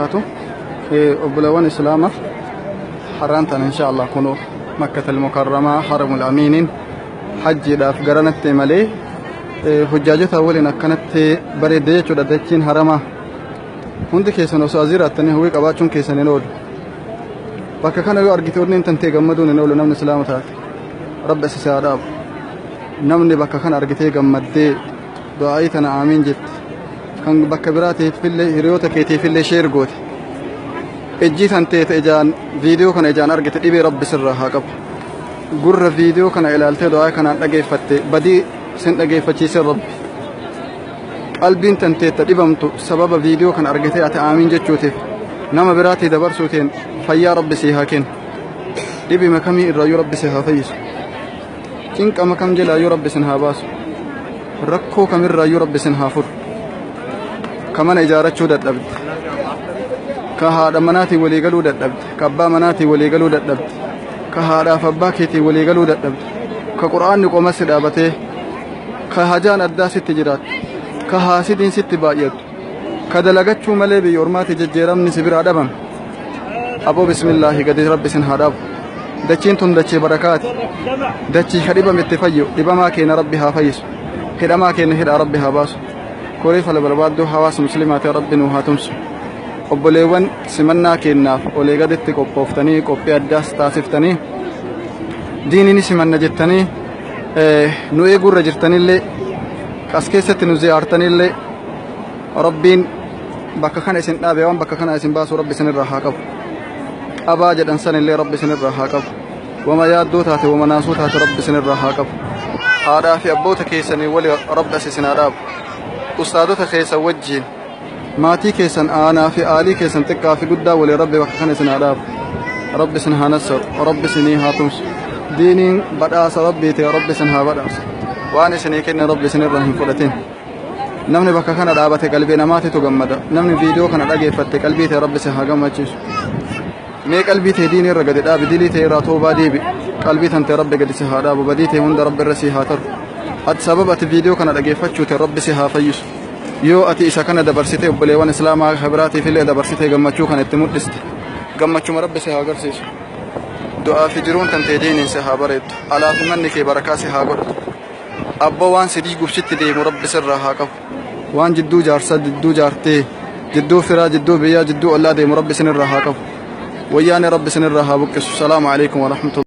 Wabarakaatu. Obboleewwan Islaama, har'aan tana insha Allah kunoo Makkatal Mukarramaa Haramul Amiiniin hajjiidhaaf garanatti imalee hujjaajota waliin akkanatti bareedde jechuudha dachiin haramaa. Hundi keessan osoo as jiraattanii hawwii qabaachuun keessan hin oolu. Bakka kana yoo argite onneen tantee gammaduun hin oolu namni Islaama taate. Rabbi as haa dhaabu. Namni bakka kana argitee gammaddee du'aa'ii tana aamiin jette. Kan bakka biraatiifillee hiriyoota keetiifillee sheer goote. Ijji tan teete ijaan viidiyoo kana ijaan argite dhibee Rabbi sirraa haa qabu. Gurra viidiyoo kana ilaaltee du'aa kanaan dhageeffatte badii sin dhageeffachiisin Rabbi. Qalbiin tan teetta dhibamtu sababa viidiyoo kana argitee ati aamiin jechuutiif nama biraatii dabarsuutiin fayyaa Rabbi sii haa kennu. Dhibima kamii irraayyuu Rabbi si haa fayyisu. Cinqama kam jalaayyuu Rabbi isin haa baasu. Rakkoo kamirraayyuu Rabbi isin haa furu. Ka mana ijaarachuu dadhabde. Ka haadha manaatiin walii galuu dadhabde. Ka abbaa manaatiin walii galuu dadhabde. Ka haadhaaf abbaa keetiin walii galuu dadhabde. Ka qur'aanni qoma si dhaabatee. Ka hajaan addaa sitti jiraattu. Ka haasidiin sitti baay'attu. Ka dalagachuu malee biyya ormaatti jijjiiramni si biraa dhabame. Aboo bismillaahi gadi Rabbi isin haa dhaabu. Dachiin tun dachee barakaati. Dachii ka dhibame itti fayyu dhibamaa keenya Rabbi haa fayyisu. Hidhamaa keenya hidhaa Rabbi haa baasu. Koree fala barbaadduu hawaasa musliimaati Rabbi nuu haa tumsu. Obboleewwan simannaa keenyaaf olee gaditti qophooftanii qophii addaas taasiftanii diinii ni simanna jettanii nu eeguurra jirtanillee as keessatti nu ziyaartanillee Rabbiin bakka kana isin dhaabe waan bakka kana isin baasu Rabbi isinirraa haa qabu. Qabaa jedhan sanillee Rabbi isinirraa haa qabu. Wama yaaddoo taate wama naasuu taate Rabbi isinirraa haa qabu. Haadhaa fi abboota keessanii wali Rabbi as isin haa dhaabu. Ustaadota keessan wajjiin maatii keessan aanaa fi aalii keessan xiqqaa fi guddaa waliin Rabbi bakka kana isin haa dhaabu. Rabbi isin haa nassaru. Rabbi isinii haa tumsu. Diiniin badhaasa Rabbii ta'e Rabbi isin haa badhaasu. Waan isinii kenne Rabbi isinirraa hin fudhatin. Namni bakka kana dhaabate qalbii namaatitu gammada. Namni viidiyoo kana dhageeffatte qalbii ta'e Rabbi si haa gammachiisu. Mee qalbii ta'e diinii irra gadi dhaabi, dilii ta'e irraa toobaa deebi. Qalbii tante Rabbi gadi si haa dhaabu, badii ta'e hunda Rabbi irra si haa taru. Ati sababa ati viidiyoo kana dhageeffachuu ta'e Rabbi si haa fayyisu. Yoo ati isa kana dabarsitee obboleewwan Islaamaa biraatiif illee dabarsitee gammachuu kana itti mul'iste. Gammachuma Rabbi si haa agarsiisu. Du'aa fi jiruun tantee diiniin si haa bareeddu. Alaa fi manni kee barakaa si haa godhu. Abboo waan si diiguuf sitti deemu Rabbi sirraa haa qabu. Waan jidduu jaarsaa, jidduu jaartee, jidduu firaa, jidduu biyyaa, jidduu ollaa deemu Rabbi isinirraa haa qabu. Wayyaanee Rabbi isinirraa haa buqqisu. Salaamu alaikum wa rahmatullahi.